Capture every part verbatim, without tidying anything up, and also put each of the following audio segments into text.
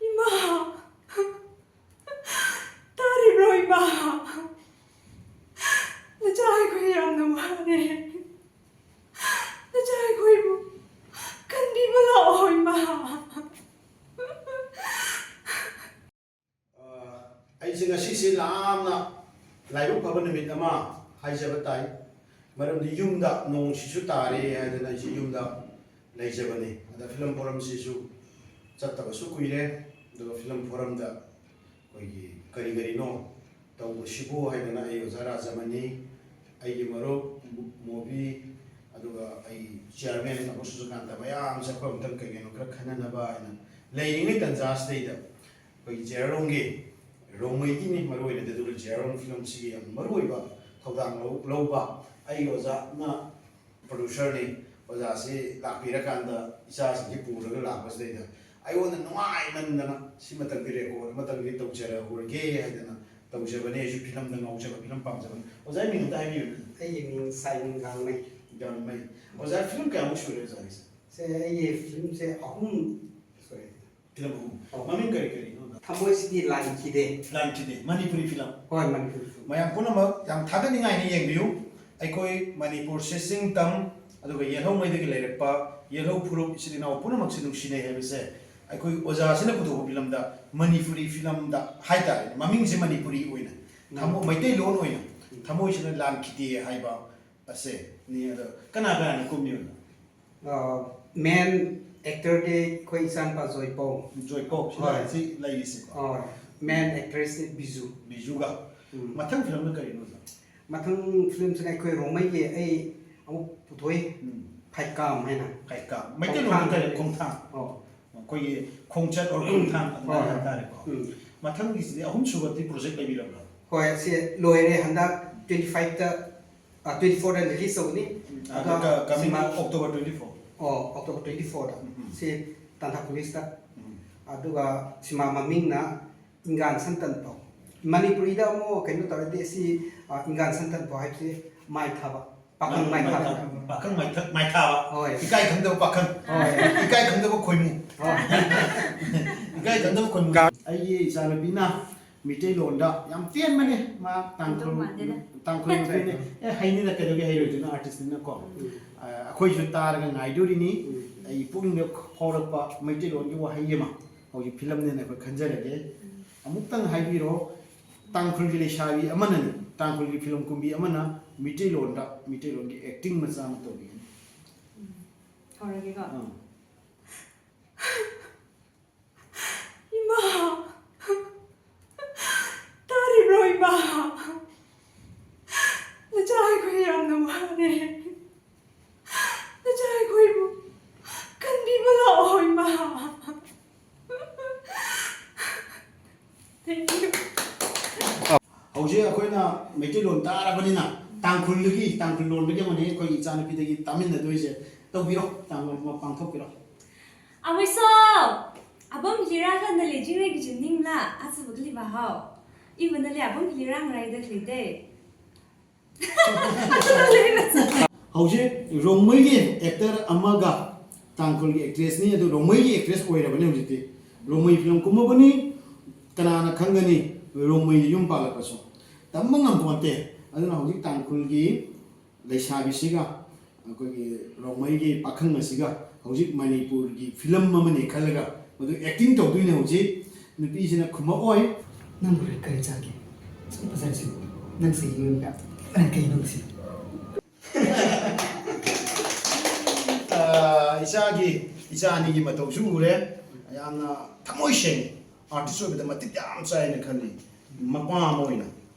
ꯏꯃꯥ! ꯇꯥꯔꯤꯕ꯭ꯔꯣ, ꯏꯃꯥ? ꯅꯆꯥ ꯑꯩꯈꯣꯏ ꯌꯥꯝꯅ ꯋꯥꯔꯦ꯫ ꯅꯆꯥ ꯑꯩꯈꯣꯏꯕꯨ ꯀꯟꯕꯤꯕ ꯂꯥꯛꯑꯣ, ꯏꯃꯥ꯫ ꯑ, ꯑꯩꯁꯦ ꯉꯁꯤꯁꯦ ꯌꯥꯝꯅ ꯂꯥꯏꯕꯛ ꯐꯕ ꯅꯨꯃꯤꯠ ꯑꯃ ꯍꯥꯏꯖꯕ ꯇꯥꯏ꯫ ꯃꯔꯝꯗꯤ ꯌꯨꯝꯗ ꯅꯣꯡꯁꯤꯁꯨ ꯇꯥꯔꯦ ꯍꯥꯏꯗꯅ ꯑꯩꯁꯦ ꯌꯨꯝꯗ ꯂꯩꯖꯕꯅꯤ꯫ ꯑꯗ ꯐꯤꯂꯝ ꯐꯣꯔꯝꯁꯤꯁꯨ ꯆꯠꯇꯕꯁꯨ ꯀꯨꯏꯔꯦ꯫ ꯑꯗꯨꯒ ꯐꯤꯂꯝ ꯐꯣꯔꯝꯗ ꯑꯩꯈꯣꯏꯒꯤ ꯀꯔꯤ ꯀꯔꯤꯅꯣ ꯇꯧꯕꯁꯤꯕꯨ ꯍꯥꯏꯗꯅ ꯑꯩ ꯑꯣꯖꯥ ꯔꯥꯖꯃꯅꯤ, ꯑꯩꯒꯤ ꯃꯔꯨꯞ ꯃꯣꯕꯤ, ꯑꯗꯨꯒ ꯑꯩ ꯆꯤꯌꯥꯔꯃꯦꯟ ꯑꯃꯨꯛ ꯁꯨꯖꯀꯥꯟꯇ ꯃꯌꯥꯝꯁꯦ ꯑꯩꯈꯣꯏ ꯑꯃꯨꯛꯇꯪ ꯀꯩ ꯀꯩꯅꯣ ꯈꯔ ꯈꯟꯅꯅꯕ ꯍꯥꯏꯅ ꯂꯩꯔꯤꯉꯩ ꯇꯟꯖꯥꯁꯤꯗꯩꯗ ꯑꯩꯈꯣꯏꯒꯤ ꯖꯦꯔꯣꯡꯒꯤ ꯔꯣꯡꯃꯩꯒꯤꯅꯤ ꯃꯔꯨ ꯑꯣꯏꯅꯗꯤ, ꯑꯗꯨꯒ ꯖꯦꯔꯣꯡ ꯐꯤꯂꯝꯁꯤꯒꯤ ꯌꯥꯝ ꯃꯔꯨ ꯑꯣꯏꯕ ꯊꯧꯗꯥꯡ ꯂꯧ-, ꯂꯧꯕ ꯑꯩꯒꯤ ꯑꯣꯖꯥꯅ producerꯅꯤ꯫ ꯑꯣꯖꯥꯁꯤ ꯂꯥꯛꯄꯤꯔꯀꯥꯟꯗ ꯏꯆꯥꯁꯤꯡꯁꯤ ꯄꯨꯔꯒ ꯂꯥꯛꯄꯁꯤꯗꯩꯗ ꯑꯩꯉꯣꯟꯗ ꯅꯨꯡꯉꯥꯏꯃꯟꯗꯅ ꯁꯤꯃꯇꯪꯗꯤ record ꯑꯃꯇꯪꯗꯤ ꯇꯧꯖꯔꯍꯧꯔꯒꯦ ꯍꯥꯏꯗꯅ ꯇꯧꯖꯕꯅꯦ꯫ ꯑꯩꯁꯨ ꯐꯤꯂꯝꯗ ꯉꯥꯎꯖꯕ, ꯐꯤꯂꯝ ꯄꯥꯝꯖꯕꯅꯤ꯫ ꯑꯣꯖꯥꯒꯤ ꯃꯤꯡ ꯑꯝꯇ ꯍꯥꯏꯕꯤꯌꯨꯅꯦ꯫ ꯑꯩꯒꯤ ꯃꯤꯡ ꯁꯥꯏꯅꯤꯡ ꯒꯥꯡꯃꯩ꯫ ꯒꯥꯡꯃꯩ꯫ ꯑꯣꯖꯥ, ꯐꯤꯂꯝ ꯀꯌꯥꯃꯨꯛ ꯁꯨꯔꯦ ꯑꯣꯖꯥꯒꯤꯁꯦ? ꯁꯦ, ꯑꯩꯒꯤ ꯐꯤꯂꯝꯁꯦ ꯑꯍꯨꯝ ꯁꯨꯔꯦ꯫ ꯐꯤꯂꯝ ꯑꯍꯨꯝ꯫ ꯑꯧ꯫ ꯃꯃꯤꯡ ꯀꯔꯤ ꯀꯔꯤꯅꯣ ꯑꯣꯖꯥ? ꯊꯃꯣꯏꯁꯤꯗꯤ ꯂꯥꯟꯈꯤꯗꯦ꯫ ꯂꯥꯟꯈꯤꯗꯦ꯫ ꯃꯅꯤꯄꯨꯔꯤ ꯐꯤꯂꯝ꯫ ꯍꯣꯏ, ꯃꯅꯤꯄꯨꯔꯤ ꯐꯤꯂꯝ꯫ ꯃꯌꯥꯝ ꯄꯨꯝꯅꯃꯛ ꯌꯥꯝ ꯊꯥꯒꯠꯅꯤꯡꯉꯥꯏꯅꯤ, ꯌꯦꯡꯕꯤꯌꯨ꯫ ꯑꯩꯈꯣꯏ ꯃꯅꯤꯄꯨꯔꯁꯦ ꯆꯤꯡ ꯇꯝ, ꯑꯗꯨꯒ ꯌꯦꯜꯍꯧꯉꯩꯗꯒꯤ ꯂꯩꯔꯛꯄ ꯌꯦꯜꯍꯧ ꯐꯨꯔꯨꯞ ꯏꯆꯤꯜ ꯏꯅꯥꯎ ꯄꯨꯝꯅꯃꯛꯁꯦ ꯅꯨꯡꯁꯤꯅꯩ ꯍꯥꯏꯕꯁꯦ ꯑꯩꯈꯣꯏ ꯑꯣꯖꯥꯁꯤꯅ ꯄꯨꯊꯣꯛꯄ ꯐꯤꯂꯝꯗ, ꯃꯅꯤꯄꯨꯔꯤ ꯐꯤꯂꯝꯗ ꯍꯥꯏꯇꯥꯔꯦ, ꯃꯃꯤꯡꯁꯦ ꯃꯅꯤꯄꯨꯔꯤ ꯑꯣꯏꯅ, ꯊꯃꯣ-, ꯎꯝ꯫ ꯃꯩꯇꯩꯂꯣꯟ ꯑꯣꯏꯅ ꯎꯝ꯫ ꯊꯃꯣꯏꯁꯤꯅ ꯂꯥꯟꯈꯤꯗꯦ ꯍꯥꯏꯕ ꯑꯁꯦꯅꯤ꯫ ꯑꯗꯣ ꯀꯅꯥ ꯀꯅꯥꯅ ꯀꯨꯝꯃꯤꯕꯅꯣ? ꯑ, main actorꯗꯤ ꯑꯩꯈꯣꯏ ꯏꯆꯥꯅꯨꯄꯥ ꯖꯣꯏꯄꯧ꯫ ꯖꯣꯏꯄꯧ, ꯁꯤ ꯍꯣꯏ꯫ ꯂꯩꯔꯤꯁꯤ, ꯂꯩꯔꯤꯁꯤꯀꯣ꯫ ꯍꯣꯏ꯫ Main actressꯇꯤ ꯕꯤꯖꯨ꯫ ꯕꯤꯖꯨꯒ꯫ ꯎꯝ꯫ ꯃꯊꯪ ꯐꯤꯂꯝꯅ ꯀꯔꯤꯅꯣ ꯑꯣꯖꯥ? ꯃꯊꯪ ꯐꯤꯂꯝꯁꯤꯅ ꯑꯩꯈꯣꯏ ꯔꯣꯡꯃꯩꯒꯤ ꯑꯩ ꯑꯃꯨꯛ ꯄꯨꯊꯣꯛꯏ꯫ ꯎꯝ꯫ ꯐꯥꯏꯀꯥꯝ ꯍꯥꯏꯅ꯫ ꯐꯥꯏꯀꯥꯝ꯫ ꯃꯩꯇꯩꯂꯣꯟꯗ ꯈꯣꯡꯊꯥꯡ꯫ ꯀꯔꯤ? ꯈꯣꯡꯊꯥꯡ꯫ ꯑꯣ꯫ ꯑꯩꯈꯣꯏꯒꯤ ꯈꯣꯡꯆꯠ or ꯈꯣꯡꯊꯥꯡ ꯑꯗꯨꯃꯥꯏꯅ ꯍꯣꯏ꯫ ꯍꯥꯏꯇꯥꯔꯦꯀꯣ꯫ ꯎꯝ꯫ ꯃꯊꯪꯒꯤꯁꯤꯗꯤ ꯑꯍꯨꯝꯁꯨꯕꯗꯤ project ꯂꯩꯕꯤꯔꯕ꯭ꯔꯥ? ꯍꯣꯏ, ꯁꯤ ꯂꯣꯏꯔꯦ꯫ ꯍꯟꯗꯛ twenty fiveꯇ, ꯑ, twenty fourꯗ release ꯇꯧꯒꯅꯤ꯫ ꯎꯝ, ꯑꯗꯣ ꯑꯗꯨꯒ coming ꯁꯤꯃ October twenty four꯫ ꯑꯣ, October twenty fourꯗ꯫ ꯎꯝ, ꯎꯝ꯫ ꯁꯤ ꯇꯥꯟꯊꯥ ꯄꯨꯂꯤꯁꯇ꯫ ꯎꯝ꯫ ꯑꯗꯨꯒ ꯁꯤꯃꯥ ꯃꯃꯤꯡꯅ ꯏꯪꯒꯥꯟ ꯁꯟꯇꯟꯄꯧ꯫ ꯃꯅꯤꯄꯨꯔꯤꯗ ꯑꯃꯨꯛ ꯀꯩꯅꯣ ꯇꯧꯔꯗꯤ ꯁꯤ, ꯑ, ꯏꯪꯒꯥꯟ ꯁꯟꯇꯟꯄꯧ ꯍꯥꯏꯕꯁꯤ ꯃꯥꯏ ꯊꯥꯕ꯫ ꯄꯥꯈꯪ ꯃꯥꯏꯊꯥꯕ꯫ ꯄꯥꯈꯪ ꯃꯥꯏꯊ- ꯃꯥꯏꯊꯥꯕ꯫ ꯍꯣꯏ꯫ ꯏꯀꯥꯏ ꯈꯪꯗꯕ ꯄꯥꯈꯪ꯫ ꯍꯣꯏ꯫ ꯏꯀꯥꯏ ꯈꯪꯗꯕ ꯈꯣꯏꯃꯨ꯫ ꯍꯣꯏ꯫ ꯏꯀꯥꯏ ꯈꯪꯗꯕ ꯈꯣꯏꯃꯨ꯫ ꯑꯩꯒꯤ ꯏꯆꯥꯅꯨꯄꯤꯅ ꯃꯤꯇꯩꯂꯣꯟꯗ ꯌꯥꯝ ꯇꯦꯟꯕꯅꯦ꯫ ꯃꯥ ꯇꯥꯡꯈꯨꯜ ꯍꯩꯗꯧ ꯃꯥꯟꯗꯦꯗ꯫ ꯇꯥꯡꯈꯨꯜ ꯃꯤꯇꯩꯅꯦ꯫ ꯑꯦ, ꯍꯩꯅꯤꯗ, ꯀꯩꯗꯧꯒꯦ ꯍꯩꯔꯣꯏꯗꯣꯏꯅꯣ? ꯑꯥꯔꯇꯤꯁꯅꯤꯅꯀꯣ꯫ ꯑ, ꯑꯩꯈꯣꯏꯁꯨ ꯇꯥꯔꯒ ꯉꯥꯏꯗꯣꯔꯤꯅꯤ꯫ ꯑꯩ ꯄꯨꯛꯅꯤꯡꯗ ꯐꯥꯎꯔꯛꯄ ꯃꯩꯇꯩꯂꯣꯟꯒꯤ ꯋꯥꯍꯩ ꯑꯃ ꯍꯧꯖꯤꯛ ꯐꯤꯂꯝꯅꯦꯅ ꯑꯩꯈꯣꯏ ꯈꯟꯖꯔꯒꯦ꯫ ꯑꯃꯨꯛꯇꯪ ꯍꯥꯏꯕꯤꯔꯣ꯫ ꯇꯥꯡꯈꯨꯜꯒꯤ ꯂꯩꯁꯥꯕꯤ ꯑꯃꯅꯅꯦ, ꯇꯥꯡꯈꯨꯜꯒꯤ ꯐꯤꯂꯝ ꯀꯨꯝꯕꯤ ꯑꯃꯅ ꯃꯤꯇꯩꯂꯣꯟꯗ ꯃꯤꯇꯩꯂꯣꯟꯒꯤ ꯑꯦꯛꯇꯤꯡ ꯃꯆꯥ ꯑꯃ ꯇꯧꯕꯤꯒꯅꯤ꯫ ꯍꯧꯔꯒꯦꯀꯣ꯫ ꯑꯥ꯫ ꯏꯃꯥ! ꯇꯥꯔꯤꯕ꯭ꯔꯣ ꯏꯃꯥ? ꯅꯆꯥ ꯑꯩꯈꯣꯏ ꯌꯥꯝꯅ ꯋꯥꯔꯦ꯫ ꯅꯆꯥ ꯑꯩꯈꯣꯏꯕꯨ ꯀꯟꯕꯤꯕ ꯂꯥꯛꯑꯣ ꯏꯃꯥ꯫ Thank you. ꯍꯧꯖꯤꯛ ꯑꯩꯈꯣꯏꯅ ꯃꯩꯇꯩꯂꯣꯟ ꯇꯥꯔꯕꯅꯤꯅ ꯇꯥꯡꯈꯨꯜꯗꯒꯤ, ꯇꯥꯡꯈꯨꯜ ꯂꯣꯟꯗꯒꯤ ꯑꯃꯅꯤ ꯑꯩꯈꯣꯏꯒꯤ ꯏꯆꯥꯅꯨꯄꯤꯗꯒꯤ ꯇꯥꯃꯤꯟꯅꯗꯣꯏꯁꯦ꯫ ꯇꯧꯕꯤꯔꯣ, ꯇꯥꯃꯣ, ꯄꯥꯡꯊꯣꯛꯄꯤꯔꯣ꯫ Aweso! Abam hira ka na lejing re gijim ning la, asu bagli ba hao. Iba na le abam hira ngrai da kli de. ꯍꯧꯖꯤꯛ ꯔꯣꯡꯃꯩꯒꯤ ꯑꯦꯛꯇꯔ ꯑꯃꯒ ꯇꯥꯡꯈꯨꯜꯒꯤ ꯑꯦꯛꯇ꯭ꯔꯦꯁꯅꯤ, ꯑꯗꯨ ꯔꯣꯡꯃꯩꯒꯤ ꯑꯦꯛꯇ꯭ꯔꯦꯁ ꯑꯣꯏꯔꯕꯅꯤ ꯍꯧꯖꯤꯛꯇꯤ꯫ ꯔꯣꯡꯃꯩ ꯐꯤꯂꯝ ꯀꯨꯝꯃꯕꯅꯤ, ꯀꯅꯥꯅ ꯈꯪꯒꯅꯤ? ꯔꯣꯡꯃꯩꯗ ꯌꯨꯝ ꯄꯥꯜꯂꯛꯄꯁꯨ ꯇꯝꯕ ꯉꯝꯄꯣꯟꯇꯦ꯫ ꯑꯗꯨꯅ ꯍꯧꯖꯤꯛ ꯇꯥꯡꯈꯨꯜꯒꯤ ꯂꯩꯁꯥꯕꯤꯁꯤꯒ ꯑꯩꯈꯣꯏꯒꯤ ꯔꯣꯡꯃꯩꯒꯤ ꯄꯥꯈꯪ ꯑꯁꯤꯒ ꯍꯧꯖꯤꯛ ꯃꯅꯤꯄꯨꯔꯒꯤ ꯐꯤꯂꯝ ꯑꯃꯅꯤ ꯈꯜꯂꯒ ꯃꯗꯨ ꯑꯦꯛꯇꯤꯡ ꯇꯧꯗꯣꯏꯅꯦ꯫ ꯍꯧꯖꯤꯛ ꯅꯨꯄꯤꯁꯤꯅ ꯈꯨꯝꯃꯛꯑꯣꯏ꯫ ꯅꯪꯕꯨ ꯀꯔꯤ ꯆꯥꯒꯦ? ꯑꯁꯨꯛ ꯐꯖꯔꯤꯁꯤꯕꯨ ꯅꯪꯁꯦ ꯌꯦꯡꯉꯒ ꯀꯩꯅꯣ ꯁꯤ? ꯑꯥ, ꯏꯆꯥꯒꯤ, ꯏꯆꯥ ꯑꯅꯤꯒꯤ ꯃꯇꯧꯁꯨ ꯎꯔꯦ꯫ ꯌꯥꯝꯅ ꯊꯃꯣꯏ ꯁꯦꯡꯉꯤ꯫ ꯑꯥꯔꯇꯤꯁ ꯑꯣꯏꯕꯗ ꯃꯇꯤꯛ ꯌꯥꯝ ꯆꯥꯏꯅ ꯈꯜꯂꯤ꯫ ꯃꯄꯥ ꯑꯃ ꯑꯣꯏꯅ,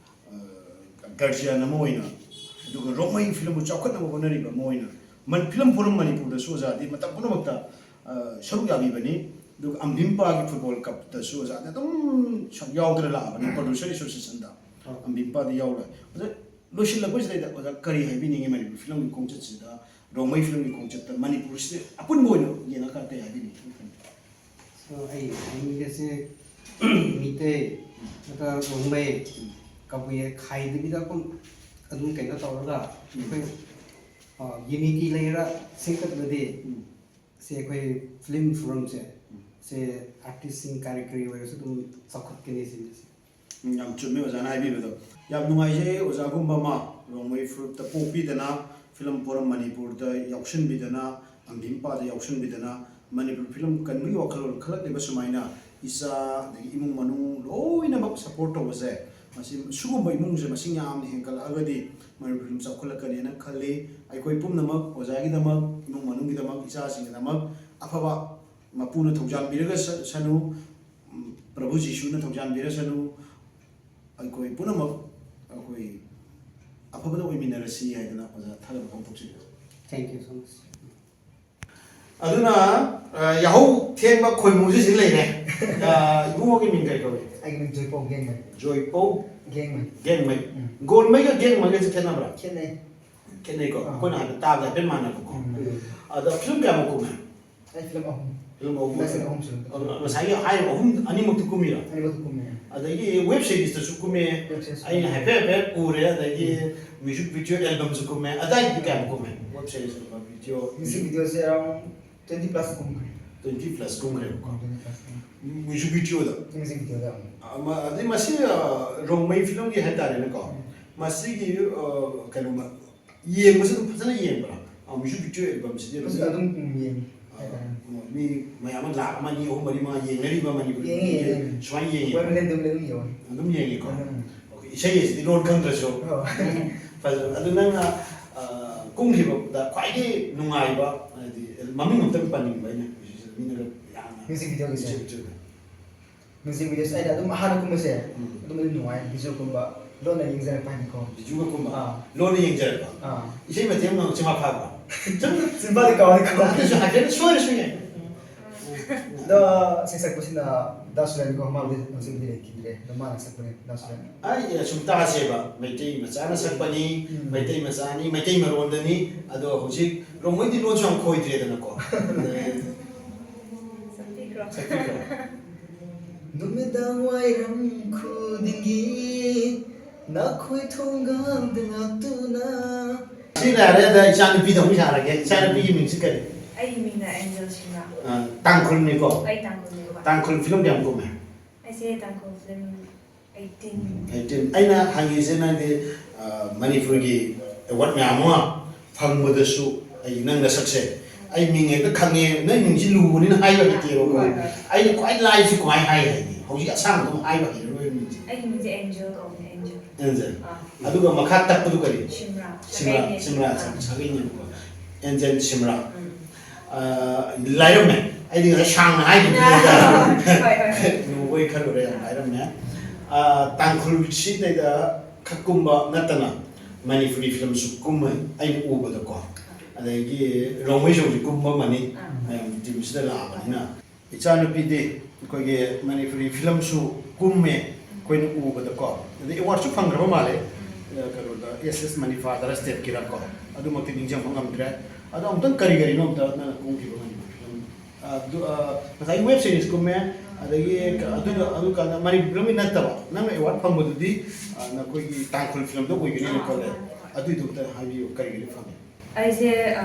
ꯑꯥ, ꯒꯥꯔꯖꯤꯌꯥꯟ ꯑꯃ ꯑꯣꯏꯅ, ꯑꯗꯨꯒ ꯔꯣꯡꯃꯩ ꯐꯤꯂꯝꯕꯨ ꯆꯥꯎꯈꯠꯅꯕ ꯍꯣꯠꯅꯔꯤꯕ ꯑꯃ ꯑꯣꯏꯅ, ꯃꯅꯤ-, ꯐꯤꯂꯝ ꯐꯣꯔꯝ ꯃꯅꯤꯄꯨꯔꯗꯁꯨ ꯑꯣꯖꯥꯗꯤ ꯃꯇꯝ ꯄꯨꯝꯅꯃꯛꯇ, ꯑꯥ, ꯁꯔꯨꯛ ꯌꯥꯕꯤꯕꯅꯤ꯫ ꯑꯗꯨꯒ ꯑꯝꯕꯤꯝꯄꯥꯒꯤ ꯐꯨꯠꯕꯣꯜ ꯀꯞꯇꯁꯨ ꯑꯣꯖꯥꯗꯤ ꯑꯗꯨꯝ ꯁ-, ꯌꯥꯎꯗꯅ ꯂꯥꯛꯑꯕꯅꯤ, ꯄ꯭ꯔꯣꯗ꯭ꯌꯨꯁꯔ ꯑꯦꯁꯣꯁꯤꯌꯦꯁꯟꯗ꯫ ꯑꯝꯕꯤꯝꯄꯥꯗꯤ ꯌꯥꯎꯔꯣꯏ꯫ ꯑꯗ ꯂꯣꯏꯁꯤꯜꯂꯛꯄꯁꯤꯗꯩꯗ ꯑꯣꯖꯥ ꯀꯔꯤ ꯍꯥꯏꯕꯤꯅꯤꯡꯉꯤ ꯃꯅꯤꯄꯨꯔ ꯐꯤꯂꯝꯒꯤ ꯈꯣꯡꯆꯠꯁꯤꯗ, ꯔꯣꯡꯃꯩ ꯐꯤꯂꯝꯒꯤ ꯈꯣꯡꯆꯠꯇ ꯃꯅꯤꯄꯨꯔꯁꯤꯗ ꯑꯄꯨꯟꯕ ꯑꯣꯏꯅ ꯌꯦꯡꯉꯀꯥꯟꯗ ꯀꯔꯤ ꯍꯥꯏꯕꯤꯅꯤꯡꯉꯤ? So, ꯑꯩ ꯍꯥꯏꯅꯤꯡꯉꯤꯁꯦ, ꯃꯤꯇꯩ ꯅꯠꯇ꯭ꯔꯒ ꯔꯣꯡꯃꯩ ꯀꯕꯨꯏ ꯈꯥꯏꯗꯕꯤꯗ ꯑꯗꯨꯝ, ꯑꯗꯨꯝ ꯀꯩꯅꯣ ꯇꯧꯔꯒ ꯑꯩꯈꯣꯏ ꯌꯨꯅꯤꯇꯤ ꯂꯩꯔ ꯁꯦꯝꯒꯠꯂꯗꯤ ꯁꯦ ꯑꯩꯈꯣꯏ ꯐꯤꯂꯝ ꯐꯣꯔꯝꯁꯦ ꯁꯦ ꯑꯥꯔꯇꯤꯁꯁꯤꯡ ꯀꯔꯤ ꯀꯔꯤ ꯑꯣꯏꯔꯁꯨ ꯑꯗꯨꯝ ꯆꯥꯎꯈꯠꯀꯅꯤ ꯁꯤꯅꯤ꯫ ꯌꯥꯝ ꯆꯨꯝꯃꯤ ꯑꯣꯖꯥꯅ ꯍꯥꯏꯕꯤꯕꯗꯣ꯫ ꯌꯥꯝ ꯅꯨꯡꯉꯥꯏꯖꯩ ꯑꯣꯖꯥꯒꯨꯝꯕ ꯑꯃ ꯔꯣꯡꯃꯩ ꯐꯨꯔꯨꯞꯇ ꯄꯣꯛꯄꯤꯗꯅ, ꯐꯤꯂꯝ ꯐꯣꯔꯝ ꯃꯅꯤꯄꯨꯔꯗ ꯌꯥꯎꯁꯟꯕꯤꯗꯅ, ꯑꯝꯕꯤꯝꯄꯥꯗ ꯌꯥꯎꯁꯟꯕꯤꯗꯅ, ꯃꯅꯤꯄꯨꯔ ꯐꯤꯂꯝ ꯀꯟꯕꯒꯤ ꯋꯥꯈꯜꯂꯣꯟ ꯈꯜꯂꯛꯂꯤꯕ ꯁꯨꯃꯥꯏꯅ ꯏꯆꯥ, ꯑꯗꯒꯤ ꯏꯃꯨꯡ ꯃꯅꯨꯡ ꯂꯣꯏꯅꯃꯛ ꯁꯄꯣꯔꯠ ꯇꯧꯕꯁꯦ, ꯃꯁꯤ ꯁꯤꯒꯨꯝꯕ ꯏꯃꯨꯡꯁꯦ ꯃꯁꯤꯡ ꯌꯥꯝꯅ ꯍꯦꯟꯒꯠꯂꯛꯑꯒꯗꯤ ꯃꯅꯤꯄꯨꯔ ꯐꯤꯂꯝ ꯆꯥꯎꯈꯠꯂꯛꯀꯅꯦꯅ ꯈꯜꯂꯤ꯫ ꯑꯩꯈꯣꯏ ꯄꯨꯝꯅꯃꯛ ꯑꯣꯖꯥꯒꯤꯗꯃꯛ, ꯏꯃꯨꯡ ꯃꯅꯨꯡꯒꯤꯗꯃꯛ, ꯏꯆꯥꯁꯤꯡꯒꯤꯗꯃꯛ ꯑꯐꯕ ꯃꯄꯨꯅ ꯊꯧꯖꯥꯟꯕꯤꯔꯒ ꯁ-, ꯁꯅꯨ, ꯎꯝ, ꯄ꯭ꯔꯚꯨ ꯖꯤꯁꯨꯅ ꯊꯧꯖꯥꯟꯕꯤꯔꯁꯅꯨ, ꯑꯩꯈꯣꯏ ꯄꯨꯝꯅꯃꯛ ꯑꯩꯈꯣꯏ ꯑꯐꯕꯗ ꯑꯣꯏꯃꯤꯟꯅꯔꯁꯤ ꯍꯥꯏꯗꯅ ꯑꯣꯖꯥ ꯊꯥꯒꯠꯄ ꯐꯣꯡꯗꯣꯛꯆꯔꯤ꯫ Thank you so much. ꯑꯗꯨꯅ, ꯑ, ꯌꯥꯍꯧ ꯊꯦꯡꯕ ꯈꯣꯏꯃꯨꯁꯤ ꯁꯤ ꯂꯩꯔꯦ꯫ ꯑ, ꯏꯕꯨꯡꯉꯣꯒꯤ ꯃꯤꯡ ꯀꯔꯤ ꯀꯧꯏ? ꯑꯩꯒꯤ ꯃꯤꯡ ꯖꯣꯏꯄꯧ ꯒꯦꯡꯃꯩ꯫ ꯖꯣꯏꯄꯧ ꯒꯦꯡꯃꯩ꯫ ꯒꯦꯡꯃꯩ꯫ ꯎꯝ꯫ ꯒꯣꯟꯃꯩꯒ ꯒꯦꯡꯃꯩꯒꯁꯦ ꯈꯦꯠꯅꯕ꯭ꯔꯥ? ꯈꯦꯠꯅꯩ꯫ ꯈꯦꯠꯅꯩꯀꯣ? ꯑꯥ꯫ ꯑꯩꯈꯣꯏꯅ ꯍꯥꯏꯐꯦꯠ ꯇꯥꯕꯗ ꯍꯥꯏꯐꯦꯠ ꯃꯥꯟꯅꯕꯀꯣ꯫ ꯎꯝ꯫ ꯑꯗ ꯐꯤꯂꯝ ꯀꯌꯥꯃꯨꯛ ꯀꯨꯝꯃꯦ? ꯑꯩ ꯐꯤꯂꯝ ꯑꯍꯨꯝ꯫ ꯐꯤꯂꯝ ꯑꯍꯨꯝ꯫ ꯍꯟꯗꯛꯁꯤꯅ ꯑꯍꯨꯝ ꯁꯨꯕ꯫ ꯉꯁꯥꯏꯒꯤ ꯍꯥꯏꯔꯤꯕ ꯑꯍꯨꯝ ꯑꯅꯤꯃꯛꯇꯤ ꯀꯨꯝꯃꯤꯔꯥ? ꯑꯅꯤꯃꯛꯇ ꯀꯨꯝꯃꯦ꯫ ꯑꯗꯒꯤ ꯋꯦꯕ ꯁꯤꯔꯤꯁꯇꯁꯨ ꯀꯨꯝꯃꯦ꯫ ꯋꯦꯕ ꯁꯤꯔꯤꯁ ꯑꯩꯅ ꯀꯨꯝꯃꯦ꯫ ꯍꯥꯏꯐꯦꯠ ꯍꯥꯏꯐꯦꯠ ꯎꯔꯦ, ꯑꯗꯒꯤ ꯃ꯭ꯌꯨꯖꯤꯛ ꯚꯤꯗꯤꯑꯣ ꯑꯦꯜꯕꯝꯁꯨ ꯀꯨꯝꯃꯦ꯫ ꯑꯗꯥꯏꯗꯤ ꯀꯌꯥꯝ ꯀꯨꯝꯃꯦ? ꯋꯦꯕ ꯁꯤꯔꯤꯁꯀꯨꯝꯕ ꯚꯤꯗꯤꯑꯣ? ꯃ꯭ꯌꯨꯖꯤꯛ ꯚꯤꯗꯤꯑꯣꯁꯦ around twenty plus ꯀꯨꯝꯈ꯭ꯔꯦ꯫ ꯇ꯭ꯋꯦꯟꯇꯤ ꯄ꯭ꯂꯁ ꯀꯨꯝꯈ꯭ꯔꯦꯕꯀꯣ꯫ Twenty plus ꯀꯨꯝꯈ꯭ꯔꯦ꯫ ꯃ꯭ꯌꯨꯖꯤꯛ ꯚꯤꯗꯤꯑꯣꯗ꯫ ꯃ꯭ꯌꯨꯖꯤꯛ ꯚꯤꯗꯤꯑꯣꯗ ꯑꯃꯨꯛ꯫ ꯑꯃ, ꯑꯗꯩ ꯃꯁꯤ, ꯑ, ꯔꯣꯡꯃꯩ ꯐꯤꯂꯝꯒꯤ ꯍꯥꯏꯇꯥꯔꯦꯅꯦꯀꯣ꯫ ꯎꯝ꯫ ꯃꯁꯤꯒꯤ, ꯑ, ꯀꯩꯅꯣꯃ, ꯌꯦꯡꯕꯁꯨ ꯑꯗꯨꯝ ꯐꯖꯅ ꯌꯦꯡꯕ꯭ꯔꯥ? ꯑ, ꯃ꯭ꯌꯨꯖꯤꯛ ꯚꯤꯗꯤꯑꯣ ꯑꯦꯜꯕꯝꯁꯤꯗꯤ ꯑꯗꯨꯝ, ꯐꯖꯅ ꯑꯗꯨꯝ ꯌꯦꯡꯉꯤ ꯑ, ꯍꯥꯏꯇꯥꯔꯦ꯫ ꯃꯤ ꯃꯌꯥꯝ ꯑꯃ ꯂꯥꯛ ꯑꯃ, ꯑꯅꯤ, ꯑꯍꯨꯝ, ꯃꯔꯤ, ꯃꯉꯥ ꯌꯦꯡꯅꯔꯤꯕ ꯃꯅꯤꯄꯨꯔꯒꯤ ꯌꯦꯡꯉꯤ, ꯐꯤꯂꯝꯁꯦ ꯌꯦꯡꯉꯤ꯫ ꯁꯨꯃꯥꯏꯅ ꯌꯦꯡꯉꯤ꯫ ꯋꯥꯟ ꯃꯤꯂꯤꯌꯟ ꯇꯨ ꯃꯤꯂꯤꯌꯟ ꯌꯧꯔꯦ꯫ ꯑꯗꯨꯝ ꯌꯦꯡꯉꯤꯀꯣ꯫ ꯑꯗꯨꯝ꯫ ꯑꯣꯀꯦ, ꯏꯁꯩ ꯑꯁꯤꯗꯤ ꯂꯣꯟ ꯈꯪꯗ꯭ꯔꯁꯨ꯫ ꯑꯣ꯫ ꯐꯖꯕ꯫ ꯑꯗꯨ ꯅꯪꯅ, ꯑ, ꯀꯨꯝꯈꯤꯕꯗ ꯈ꯭ꯋꯥꯏꯗꯒꯤ ꯅꯨꯡꯉꯥꯏꯕ, ꯍꯥꯏꯗꯤ, ꯃꯃꯤꯡ ꯑꯝꯇꯪ ꯄꯟꯅꯤꯡꯕ ꯑꯩꯅ, ꯍꯧꯖꯤꯛꯁꯤꯗ ꯃꯤꯅꯒ ꯌꯥꯝꯅ ꯃ꯭ꯌꯨꯖꯤꯛ ꯚꯤꯗꯤꯑꯣꯒꯤꯁꯦ? ꯃ꯭ꯌꯨꯖꯤꯛ ꯚꯤꯗꯤꯑꯣꯗ꯫ ꯃ꯭ꯌꯨꯖꯤꯛ ꯚꯤꯗꯤꯑꯣꯁꯦ ꯑꯩꯅ ꯑꯗꯨꯝ ꯑꯍꯥꯟꯕ ꯀꯨꯝꯕꯁꯦ ꯎꯝ꯫ ꯑꯗꯨꯝ ꯑꯗꯨꯝ ꯅꯨꯡꯉꯥꯏ, ꯚꯤꯖꯨꯑꯦꯜꯒꯨꯝꯕ ꯂꯣꯟꯅ ꯌꯦꯡꯖꯔꯛꯄ ꯍꯥꯏꯅꯀꯣ꯫ ꯚꯤꯖꯨꯑꯦꯜꯒꯨꯝꯕ ꯑꯥ꯫ ꯂꯣꯟꯅ ꯌꯦꯡꯖꯔꯛꯄ꯫ ꯑꯥ꯫ ꯏꯁꯩ ꯃꯇꯦꯛ ꯑꯃ ꯉꯥꯡꯉꯛꯁꯤ ꯃꯈꯥ ꯇꯥꯕ꯫ ꯁꯨꯝ ꯁꯤꯝꯄꯜꯗꯤ ꯀꯥꯎꯗꯤ ꯀꯥꯎ꯫ ꯑꯗꯨꯁꯨ ꯍꯥꯏꯐꯦꯠ ꯁꯣꯏꯔꯁꯨ ꯌꯥꯏ꯫ ꯑꯗꯣ ꯁꯩꯁꯛꯄꯁꯤꯅ ꯗꯥ ꯁꯨꯔꯦꯟ ꯀꯣ, ꯃꯥꯕꯨꯗꯤ ꯍꯧꯖꯤꯛ ꯍꯧꯖꯤꯛ ꯂꯩꯈꯤꯗ꯭ꯔꯦ꯫ ꯑꯗꯣ ꯃꯥꯅ ꯁꯛꯄꯅꯦ, ꯗꯥ ꯁꯨꯔꯦꯟ꯫ ꯑꯩ ꯁꯨꯝ ꯇꯥꯁꯦꯕ, ꯃꯩꯇꯩ ꯃꯆꯥꯅ ꯁꯛꯄꯅꯤ, ꯎꯝ꯫ ꯃꯩꯇꯩ ꯃꯆꯥꯅꯤ, ꯃꯩꯇꯩ ꯃꯔꯣꯟꯗꯅꯤ꯫ ꯑꯗꯣ ꯍꯧꯖꯤꯛ ꯔꯣꯡꯃꯩꯗꯤ ꯂꯣꯟꯁꯨ ꯌꯥꯝ ꯈꯣꯏꯗ꯭ꯔꯦꯗꯅꯀꯣ꯫ ꯁꯛꯄꯤꯈ꯭ꯔꯣ꯫ ꯁꯛꯄꯤꯈ꯭ꯔꯣ꯫ ꯅꯨꯃꯤꯗꯥꯡ ꯋꯥꯏꯔꯝ ꯈꯨꯗꯤꯡꯒꯤ ꯅꯈꯣꯏ ꯊꯣꯡꯒꯥꯟꯗ ꯂꯥꯛꯇꯨꯅ ꯁꯤ ꯂꯩꯔꯦ, ꯑꯗ ꯏꯆꯥꯅꯨꯄꯤꯗ ꯑꯃꯨꯛ ꯁꯥꯔꯒꯦ꯫ ꯏꯆꯥꯅꯨꯄꯤꯒꯤ ꯃꯤꯡꯁꯤ ꯀꯔꯤ? ꯑꯩꯒꯤ ꯃꯤꯡꯅ ꯑꯦꯟꯖꯦꯜ ꯁꯤꯡꯅ꯫ ꯑ, ꯇꯥꯡꯈꯨꯜꯅꯤꯀꯣ? ꯑꯩ ꯇꯥꯡꯈꯨꯜꯅꯦꯕ꯫ ꯇꯥꯡꯈꯨꯜ ꯐꯤꯂꯝ ꯀꯌꯥꯝ ꯀꯨꯝꯃꯦ? ꯑꯩꯁꯦ ꯇꯥꯡꯈꯨꯜ ꯐꯤꯂꯝ ꯑꯩꯠꯇꯤꯟ꯫ ꯑꯩꯠꯇꯤꯟ꯫ ꯑꯩꯅ ꯍꯪꯉꯤꯁꯦ ꯅꯪꯗꯤ, ꯑ, ꯃꯅꯤꯄꯨꯔꯒꯤ ꯑꯦꯋꯥꯔꯗ ꯃꯌꯥꯝ ꯑꯃ ꯐꯪꯕꯗꯁꯨ ꯑꯩ ꯅꯪ ꯅꯁꯛꯁꯦ ꯑꯩ ꯃꯤꯡ ꯍꯦꯛꯇ ꯈꯪꯉꯦ, ꯅꯪ ꯃꯤꯡꯁꯤ ꯂꯨꯕꯅꯤꯅ ꯍꯥꯏꯕ ꯍꯩꯇꯦꯕꯀꯣ꯫ ꯍꯣꯏ, ꯍꯣꯏ꯫ ꯑꯩꯅ ꯈ꯭ꯋꯥꯏ ꯂꯥꯏꯁꯤ ꯀꯃꯥꯏꯅ ꯍꯥꯏ ꯍꯥꯏꯗꯤ ꯍꯧꯖꯤꯛ ꯑꯁꯥꯡꯕꯗꯣ ꯍꯥꯏꯕ ꯍꯩꯔꯔꯣꯏ ꯃꯤꯡꯁꯦ꯫ ꯑꯩꯒꯤ ꯃꯤꯡꯁꯦ ꯑꯦꯟꯖꯦꯜ ꯀꯧꯕꯅꯦ, ꯑꯦꯟꯖꯦꯜ꯫ ꯑꯦꯟꯖꯦꯜ꯫ ꯑꯥ꯫ ꯑꯗꯨꯒ ꯃꯈꯥ ꯇꯞꯄꯗꯨ ꯀꯔꯤ? ꯁꯤꯝꯔꯥ꯫ ꯁꯤꯝꯔꯥ, ꯁꯥꯒꯩꯅꯦ꯫ ꯁꯤꯝꯔꯥ, ꯁꯥ-, ꯁꯥꯒꯩꯅꯦꯕꯀꯣ꯫ ꯑꯦꯟꯖꯦꯜ ꯁꯤꯝꯔꯥ꯫ ꯎꯝ꯫ ꯑ, ꯂꯥꯏꯔꯝꯃꯦ꯫ ꯑꯩꯗꯤ ꯉꯁꯥꯏ ꯁꯥꯡꯅ ꯍꯥꯏꯈꯤꯕꯅꯤ꯫ ꯍꯣꯏ, ꯍꯣꯏ, ꯍꯣꯏ꯫ ꯅꯣꯡꯕꯣꯏ ꯈꯜꯂꯨꯔꯦ, ꯌꯥꯝ ꯂꯥꯏꯔꯝꯃꯦ꯫ ꯑ, ꯇꯥꯡꯈꯨꯜꯁꯤꯗꯩꯗ ꯈꯛ ꯀꯨꯝꯕ ꯅꯠꯇꯅ ꯃꯅꯤꯄꯨꯔꯤ ꯐꯤꯂꯝꯁꯨ ꯀꯨꯝꯃꯦ ꯑꯩꯅ ꯎꯕꯗꯀꯣ꯫ ꯑꯗꯒꯤ ꯔꯣꯡꯃꯩꯁꯨ ꯍꯧꯖꯤꯛ ꯀꯨꯝꯕ ꯑꯃꯅꯤ꯫ ꯑꯥ꯫ ꯃꯌꯥꯝ ꯇꯤꯝꯁꯤꯗ ꯂꯥꯛꯑꯕꯅꯤꯅ꯫ ꯏꯆꯥꯅꯨꯄꯤꯗꯤ ꯑꯩꯈꯣꯏꯒꯤ ꯃꯅꯤꯄꯨꯔꯤ ꯐꯤꯂꯝꯁꯨ ꯀꯨꯝꯃꯦ ꯑꯩꯈꯣꯏꯅ ꯎꯕꯗꯀꯣ꯫ ꯑꯗꯩ ꯑꯦꯋꯥꯔꯗꯁꯨ ꯐꯪꯈ꯭ꯔꯕ ꯃꯥꯜꯂꯦ꯫ ꯑ, ꯀꯩꯅꯣꯗ ꯑꯦꯁ ꯑꯦꯁ ꯃꯅꯤꯐꯥꯗꯔ ꯁ꯭ꯇꯦꯠꯀꯤꯔꯀꯣ꯫ ꯑꯗꯨꯃꯛꯇꯤ ꯅꯤꯡꯁꯤꯡꯕ ꯉꯝꯗ꯭ꯔꯦ꯫ ꯑꯗꯣ ꯑꯃꯨꯛꯇꯪ ꯀꯔꯤ ꯀꯔꯤꯅꯣ ꯑꯝꯇ ꯅꯪꯅ ꯀꯨꯝꯈꯤꯕ ꯃꯅꯤꯄꯨꯔꯤ ꯐꯤꯂꯝ? ꯑ, ꯑꯗꯨ, ꯑ, ꯉꯁꯥꯏꯒꯤ ꯋꯦꯕ ꯁꯤꯔꯤꯁ ꯀꯨꯝꯃꯦ, ꯑꯗꯒꯤ ꯀ-, ꯑꯗꯨꯒ, ꯑꯗꯨ ꯀꯥꯟꯗ ꯃꯅꯤꯄꯨꯔꯤ ꯐꯤꯂꯝꯒꯤ ꯅꯠꯇꯕ ꯅꯪꯅ ꯑꯦꯋꯥꯔꯗ ꯐꯪꯕꯗꯨꯗꯤ, ꯑ, ꯅꯈꯣꯏꯒꯤ ꯇꯥꯡꯈꯨꯜ ꯐꯤꯂꯝꯗ ꯑꯣꯏꯒꯅꯤꯅ ꯑꯥ, ꯈꯜꯂꯦ꯫ ꯃꯥꯅꯦ, ꯍꯣꯏ꯫ ꯑꯗꯨꯏꯗꯨ ꯑꯝꯇ ꯍꯥꯏꯕꯤꯌꯨ, ꯀꯔꯤ ꯀꯔꯤ ꯐꯪꯉꯦ? ꯑꯩꯁꯦ, ꯑ,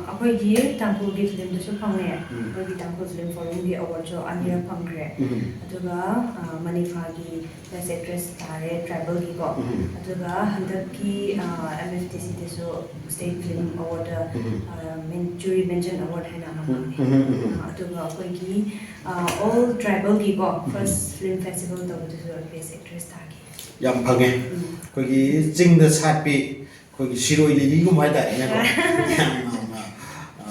ꯑꯩꯈꯣꯏꯒꯤ ꯇꯥꯡꯈꯨꯜꯒꯤ ꯐꯤꯂꯝꯗꯁꯨ ꯐꯪꯉꯦ꯫ ꯎꯝ꯫ ꯑꯩꯈꯣꯏꯒꯤ ꯇꯥꯡꯈꯨꯜ ꯐꯤꯂꯝ ꯐꯣꯔꯝꯒꯤ ꯑꯦꯋꯥꯔꯗꯁꯨ ꯑꯅꯤꯔꯛ ꯐꯪꯈ꯭ꯔꯦ꯫ ꯎꯝ꯫ ꯑꯗꯨꯒ, ꯑ, ꯃꯅꯤꯐꯥꯒꯤ ꯕꯦꯁ ꯑꯦꯛꯇ꯭ꯔꯦꯁ ꯇꯥꯔꯦ ꯇ꯭ꯔꯥꯏꯕꯦꯜꯒꯤꯀꯣ꯫ ꯎꯝ꯫ ꯑꯗꯨꯒ ꯍꯟꯗꯛꯀꯤ, ꯑ, ꯑꯦꯝ ꯑꯦꯐ ꯇꯤ ꯁꯤꯗꯁꯨ ꯁ꯭ꯇꯦꯠ ꯐꯤꯂꯝ ꯑꯦꯋꯥꯔꯗ, ꯎꯝ꯫ ꯑ, ꯃꯦꯟ-, ꯖꯨꯔꯤ ꯃꯦꯟꯁꯟ ꯑꯦꯋꯥꯔꯗ ꯍꯥꯏꯅ ꯑꯃ ꯎꯝ, ꯐꯪꯉꯦ꯫ ꯎꯝ, ꯎꯝ, ꯎꯝ꯫ ꯑ, ꯑꯗꯨꯒ ꯑꯩꯈꯣꯏꯒꯤ, ꯑ, ꯑꯣꯜ ꯇ꯭ꯔꯥꯏꯕꯦꯜꯒꯤꯀꯣ ꯎꯝ꯫ ꯐꯥꯔꯁ ꯐꯤꯂꯝ ꯐꯦꯁꯇꯤꯚꯦꯜ ꯇꯧꯕꯗꯁꯨ ꯕꯦꯁ ꯑꯦꯛꯇ꯭ꯔꯦꯁ ꯇꯥꯈꯤ꯫ ꯌꯥꯝ ꯐꯪꯉꯦ꯫ ꯎꯝ꯫ ꯑꯩꯈꯣꯏꯒꯤ ꯆꯤꯡꯗ ꯁꯥꯠꯄꯤ, ꯑꯩꯈꯣꯏꯒꯤ ꯁꯤꯔꯣꯏ ꯂꯤꯂꯤꯒꯨꯝꯕ ꯍꯥꯏꯇꯥꯔꯦꯅꯦꯀꯣ꯫ ꯌꯥꯝ, ꯌꯥꯝꯅ, ꯑ,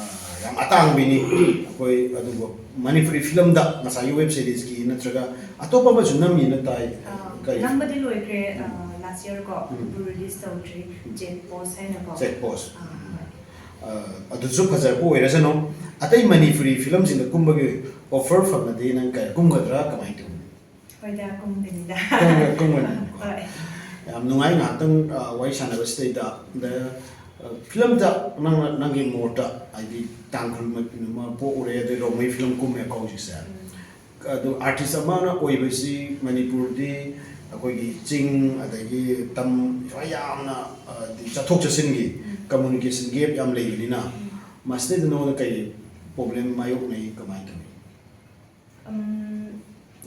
ꯌꯥꯝ ꯑꯇꯥꯡꯕꯤꯅꯤ꯫ ꯑꯩꯈꯣꯏ ꯑꯗꯨꯕꯨ ꯃꯅꯤꯄꯨꯔꯤ ꯐꯤꯂꯝꯗ ꯉꯁꯥꯏꯒꯤ ꯋꯦꯕ ꯁꯤꯔꯤꯁꯀꯤ ꯅꯠꯇ꯭ꯔꯒ ꯑꯇꯣꯞꯄ ꯑꯃꯁꯨ ꯅꯝꯃꯤꯅ ꯇꯥꯏ꯫ ꯑ, ꯀꯔꯤ? ꯅꯝꯕꯗꯤ ꯂꯣꯏꯈ꯭ꯔꯦ, ꯑ, ꯎꯝ꯫ ꯂꯥꯁ ꯌꯔ ꯀꯣ꯫ ꯎꯝ꯫ ꯑꯗꯨ ꯔꯤꯂꯤꯁ ꯇꯧꯗ꯭ꯔꯤ꯫ ꯆꯦꯛ ꯄꯣꯁ ꯍꯥꯏꯅꯀꯣ꯫ ꯆꯦꯛ ꯄꯣꯁ꯫ ꯑ, ꯍꯣꯏ꯫ ꯑ, ꯑꯗꯨꯁꯨ ꯐꯖꯔꯛꯄ ꯑꯣꯏꯔꯁꯅꯨ꯫ ꯑꯇꯩ ꯃꯅꯤꯄꯨꯔꯤ ꯐꯤꯂꯝꯁꯤꯡꯗ ꯀꯨꯝꯕꯒꯤ ꯑꯣꯐꯔ ꯐꯪꯉꯗꯤ ꯅꯪ ꯀꯌꯥ ꯀꯨꯝꯒꯗ꯭ꯔꯥ, ꯀꯃꯥꯏꯅ ꯇꯧꯅꯤ? ꯍꯣꯏꯗ, ꯀꯨꯝꯒꯅꯤꯗ꯫ ꯀꯨꯝꯒ-, ꯀꯨꯝꯒꯅꯤ꯫ ꯍꯣꯏ꯫ ꯌꯥꯝ ꯅꯨꯡꯉꯥꯏ ꯉꯥꯏꯍꯥꯛꯇꯪ, ꯑ, ꯋꯥꯔꯤ ꯁꯥꯟꯅꯕꯁꯤꯗꯩꯗ꯫ ꯑꯗ, ꯑ, ꯐꯤꯂꯝꯗ ꯅꯪꯅ, ꯅꯪꯒꯤ ꯃꯣꯠꯇ, ꯍꯥꯏꯗꯤ ꯇꯥꯡꯈꯨꯜ ꯃ-, ꯑꯃ ꯄꯣꯛꯎꯔꯦ, ꯑꯗꯩ ꯔꯣꯡꯃꯩ ꯐꯤꯂꯝ ꯀꯨꯝꯃꯦꯀꯣ ꯍꯧꯖꯤꯛꯁꯦ꯫ ꯎꯝ꯫ ꯑꯗꯨ ꯑꯥꯔꯇꯤꯁ ꯑꯃꯅ ꯑꯣꯏꯕꯁꯤ ꯃꯅꯤꯄꯨꯔꯗꯤ ꯑꯩꯈꯣꯏꯒꯤ ꯆꯤꯡ ꯑꯗꯒꯤ ꯇꯝ ꯁ꯭ꯋꯥꯏ ꯌꯥꯝꯅ, ꯑ, ꯆꯠꯊꯣꯛ ꯆꯠꯁꯤꯟꯒꯤ communication gap ꯌꯥꯝ ꯂꯩꯕꯅꯤꯅ, ꯃꯁꯤꯗꯩꯗ ꯅꯉꯣꯟꯗ ꯀꯩ problem ꯃꯥꯌꯣꯛꯅꯩ, ꯀꯃꯥꯏꯅ ꯇꯧꯏ? ꯎꯝ,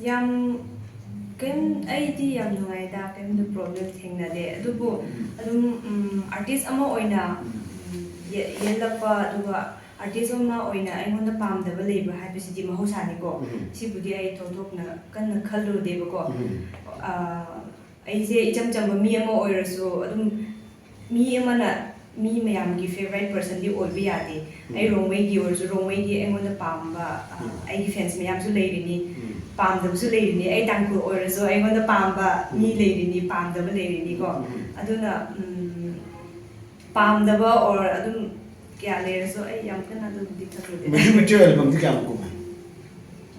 ꯌꯥꯝ ꯀꯩꯝ ꯑꯩꯗꯤ ꯌꯥꯝ ꯅꯨꯡꯉꯥꯏꯗ, ꯀꯩꯝꯇ problem ꯊꯦꯡꯅꯗꯦ꯫ ꯑꯗꯨꯕꯨ ꯑꯗꯨꯝ, ꯎꯝ, artist ꯑꯃ ꯑꯣꯏꯅ, ꯎꯝ, ꯌꯦ- ꯌꯦꯛꯂꯛꯄ, ꯑꯗꯨꯒ artist ꯑꯃ ꯑꯣꯏꯅ ꯑꯩꯉꯣꯟꯗ ꯄꯥꯝꯗꯕ ꯂꯩꯕ ꯍꯥꯏꯕꯁꯤꯗꯤ ꯃꯍꯧꯁꯥꯅꯤꯀꯣ꯫ ꯎꯝ꯫ ꯁꯤꯕꯨꯗꯤ ꯑꯩ ꯊꯣꯏꯗꯣꯛꯅ ꯀꯟꯅ ꯈꯜꯂꯨꯗꯦꯕꯀꯣ꯫ ꯎꯝ꯫ ꯑꯥ, ꯑꯩꯁꯦ ꯏꯆꯝ ꯆꯝꯕ ꯃꯤ ꯑꯃ ꯑꯣꯏꯔꯁꯨ ꯑꯗꯨꯝ ꯃꯤ ꯑꯃꯅ ꯃꯤ ꯃꯌꯥꯝꯒꯤ favourite personꯗꯤ ꯑꯣꯏꯕ ꯌꯥꯗꯦ꯫ ꯑꯩ ꯔꯣꯡꯃꯩꯒꯤ ꯑꯣꯏꯔꯁꯨ ꯔꯣꯡꯃꯩꯒꯤ ꯑꯩꯉꯣꯟꯗ ꯄꯥꯝꯕ, ꯑ, ꯎꯝ꯫ ꯑꯩꯒꯤ fans ꯃꯌꯥꯝꯁꯨ ꯂꯩꯔꯤꯅꯤ, ꯎꯝ꯫ ꯄꯥꯝꯗꯕꯁꯨ ꯂꯩꯔꯤꯅꯤ꯫ ꯑꯩ ꯇꯥꯡꯈꯨꯜ ꯑꯣꯏꯔꯁꯨ ꯑꯩꯉꯣꯟꯗ ꯄꯥꯝꯕ ꯃꯤ ꯎꯝ꯫ ꯂꯩꯔꯤꯅꯤ, ꯄꯥꯝꯗꯕ ꯂꯩꯔꯤꯅꯤꯀꯣ꯫ ꯎꯝ꯫ ꯑꯗꯨꯅ, ꯎꯝ, ꯄꯥꯝꯗꯕ or ꯑꯗꯨꯝ ꯀꯌꯥ ꯂꯩꯔꯁꯨ ꯑꯩ ꯌꯥꯝ ꯀꯟꯅ ꯑꯗꯨꯕꯨꯗꯤ ꯈꯜꯂꯨꯗꯦ꯫ Music video albumꯗꯤ ꯀꯌꯥꯝ ꯀꯨꯝꯃꯦ?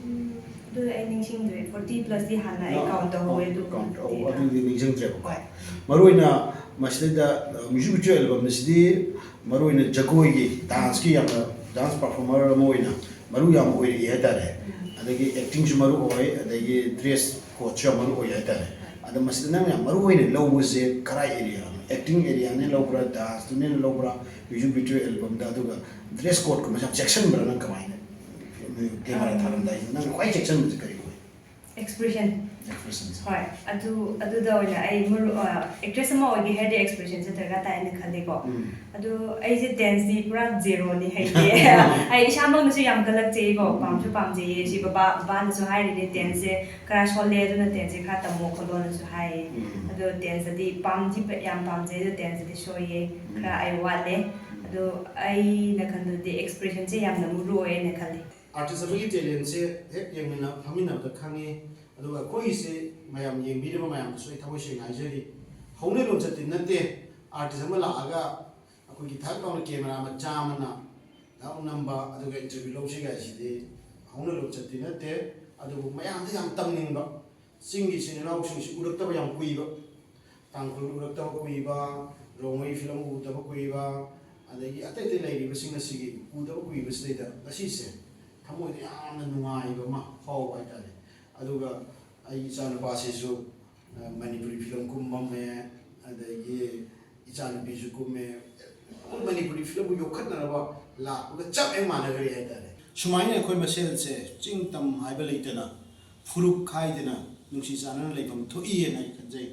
ꯎꯝ, ꯑꯗꯨ ꯑꯩ ꯅꯤꯡꯁꯤꯡꯗ꯭ꯔꯦ꯫ Forty plusꯇꯤ ꯍꯥꯟꯅ ꯑꯩ ꯑ, count ꯇꯧꯍꯧꯋꯦ, ꯑ, ꯑꯗꯨ count, ꯑ, ꯈꯪꯗꯦ꯫ ꯑꯗꯨꯗꯤ ꯅꯤꯡꯁꯤꯡꯗ꯭ꯔꯦꯕꯀꯣ꯫ ꯍꯣꯏ꯫ ꯃꯔꯨꯑꯣꯏꯅ ꯃꯁꯤꯗꯩꯗ, ꯑ, music video albumꯗꯁꯤꯗꯤ ꯃꯔꯨꯑꯣꯏꯅ ꯖꯒꯣꯏꯒꯤ, danceꯀꯤ ꯌꯥꯝꯅ, dance performer ꯑꯃ ꯑꯣꯏꯅ ꯃꯔꯨ ꯌꯥꯝ ꯑꯣꯏꯔꯛꯏ ꯍꯥꯏꯇꯥꯔꯦ꯫ ꯎꯝ꯫ ꯑꯗꯒꯤ actingꯁꯨ ꯃꯔꯨ ꯑꯣꯏ, ꯑꯗꯒꯤ dress codeꯁꯨ ꯌꯥꯝ ꯃꯔꯨ ꯑꯣꯏ ꯍꯥꯏꯇꯥꯔꯦ꯫ ꯑꯗꯣ ꯃꯁꯤꯗ ꯅꯪ ꯌꯥꯝ ꯃꯔꯨ ꯑꯣꯏꯅ ꯂꯧꯕꯁꯦ ꯀꯔꯥꯏ areaꯅꯣ? Acting areaꯅ ꯂꯧꯕ꯭ꯔꯥ, danceꯇꯨꯅ ꯂꯧꯕ꯭ꯔꯥ, music video albumꯗ? ꯑꯗꯨꯒ dress codeꯀꯨꯝꯕꯁꯦ ꯌꯥꯝ ꯆꯦꯛꯁꯤꯟꯕ꯭ꯔꯥ ꯅꯪ ꯀꯃꯥꯏꯅ? Camera ꯊꯥꯔꯝꯗꯥꯏꯁꯤꯗ ꯅꯪ ꯈ꯭ꯋꯥꯏ ꯆꯦꯛꯁꯤꯟꯕꯁꯦ ꯀꯔꯤ ꯑꯣꯏ? Expression꯫ Expressionꯁꯦ꯫ ꯍꯣꯏ, ꯑꯗꯨ, ꯑꯗꯨꯗ ꯑꯣꯏꯅ ꯑꯩ ꯃꯔꯨ-, ꯑ, actress ꯑꯃ ꯑꯣꯏꯒꯦ ꯍꯥꯏꯔꯗꯤ expressionꯁꯦ ꯗꯔꯀꯥꯔ ꯇꯥꯏ ꯍꯥꯏꯅ ꯈꯜꯂꯦꯀꯣ꯫ ꯎꯝ꯫ ꯑꯗꯨ ꯑꯩꯁꯦ danceꯇꯤ ꯄꯨꯔꯥ zeroꯅꯤ, ꯍꯩꯇꯦ꯫ ꯑꯩ ꯏꯁꯥꯃꯛꯅꯁꯨ ꯌꯥꯝ ꯀꯜꯂꯛꯆꯩꯀꯣ, ꯄꯥꯝꯁꯨ ꯄꯥꯝꯖꯩꯌꯦ꯫ ꯁꯤ ꯕꯕꯥ, ꯕꯕꯥꯅꯁꯨ ꯍꯥꯏꯔꯤꯅꯦ, danceꯁꯦ ꯈꯔ ꯁꯣꯜꯂꯦ, ꯑꯗꯨꯅ danceꯁꯦ ꯈꯔ ꯇꯝꯃꯣ ꯈꯣꯠꯂꯣꯅꯁꯨ ꯍꯥꯏꯌꯦ꯫ ꯎꯝ꯫ ꯑꯗꯣ danceꯇꯗꯤ ꯄꯥꯝꯗꯤ ꯌꯥꯝ ꯄꯥꯝꯖꯩ, ꯑꯗꯣ danceꯇꯗꯤ ꯁꯣꯏꯌꯦ, ꯎꯝ꯫ ꯈꯔ ꯑꯩ ꯋꯥꯠꯂꯦ꯫ ꯑꯗꯣ ꯑꯩꯅ ꯈꯟꯕꯗꯗꯤ expressionꯁꯦ ꯌꯥꯝꯅ ꯃꯔꯨ ꯑꯣꯏ ꯍꯥꯏꯅ ꯈꯜꯂꯤ꯫ Artist ꯑꯃꯒꯤ talentꯁꯦ ꯍꯦꯛ ꯌꯦꯡꯃꯤꯟꯅ ꯐꯝꯃꯤꯟꯅꯕꯗ ꯈꯪꯉꯤ꯫ ꯑꯗꯨꯒ ꯑꯩꯈꯣꯏꯒꯤꯁꯦ ꯃꯌꯥꯝ ꯌꯦꯡꯕꯤꯔꯤꯕ ꯃꯌꯥꯝꯗꯁꯨ ꯑꯩ ꯊꯃꯣꯏ ꯁꯦꯡꯅ ꯍꯥꯏꯖꯔꯤ, ꯍꯧꯅ ꯂꯣꯟꯆꯠꯇꯤ ꯅꯠꯇꯦ꯫ Artist ꯑꯃ ꯂꯥꯛꯑꯒ ꯑꯩꯈꯣꯏꯒꯤ ꯊꯛ ꯂꯥꯎꯅ camera ꯃꯆꯥ ꯑꯃꯅ ꯊꯛ ꯅꯝꯕ, ꯑꯗꯨꯒ interview ꯂꯧꯁꯤꯒ ꯍꯥꯏꯁꯤꯗꯤ ꯍꯧꯅ ꯂꯣꯟꯆꯠꯇꯤ ꯅꯠꯇꯦ꯫ ꯑꯗꯨꯕꯨ ꯃꯌꯥꯝꯗ ꯌꯥꯝ ꯇꯝꯅꯤꯡꯕ, ꯆꯤꯡꯒꯤ ꯏꯆꯤꯟ ꯏꯅꯥꯎꯁꯤꯡꯁꯤ ꯎꯔꯛꯇꯕ ꯌꯥꯝ ꯀꯨꯏꯕ, ꯇꯥꯡꯈꯨꯜ ꯎꯔꯛꯇꯕ ꯀꯨꯏꯕ, ꯔꯣꯡꯃꯩ film ꯎꯗꯕ ꯀꯨꯏꯕ, ꯑꯗꯒꯤ ꯑꯇꯩ ꯑꯇꯩ ꯂꯩꯔꯤꯕꯁꯤꯡ ꯑꯁꯤꯒꯤ ꯎꯗꯕ ꯀꯨꯏꯕꯁꯤꯗꯩꯗ ꯉꯁꯤꯁꯦ ꯊꯃꯣꯏꯗ ꯌꯥꯝꯅ ꯅꯨꯡꯉꯥꯏꯕ ꯑꯃ ꯐꯥꯎꯕ ꯍꯥꯏꯇꯥꯔꯦ꯫ ꯑꯗꯨꯒ ꯑꯩꯒꯤ ꯏꯆꯥꯅꯨꯄꯥꯁꯤꯁꯨ ꯃꯅꯤꯄꯨꯔꯤ ꯐꯤꯂꯝ ꯀꯨꯝꯃꯝꯃꯦ, ꯑꯗꯒꯤ ꯏꯆꯥꯅꯨꯄꯤꯁꯨ ꯀꯨꯝꯃꯦ꯫ ꯑꯩꯈꯣꯏ ꯃꯅꯤꯄꯨꯔꯤ ꯐꯤꯂꯝꯕꯨ ꯌꯣꯛꯈꯠꯅꯅꯕ ꯂꯥꯛꯄꯒ ꯆꯞ ꯍꯦꯛ ꯃꯥꯟꯅꯈ꯭ꯔꯦ ꯍꯥꯏꯇꯥꯔꯦ꯫ ꯁꯨꯃꯥꯏꯅ ꯑꯩꯈꯣꯏ ꯃꯁꯦꯜꯁꯦ ꯆꯤꯡ ꯇꯝ ꯍꯥꯏꯕ ꯂꯩꯇꯅ, ꯐꯨꯔꯨꯞ ꯈꯥꯏꯗꯅ ꯅꯨꯡꯁꯤ ꯆꯥꯟꯅꯅ ꯂꯩꯐꯝ ꯊꯣꯛꯏ ꯍꯥꯏꯅ ꯑꯩ ꯈꯟꯖꯩ꯫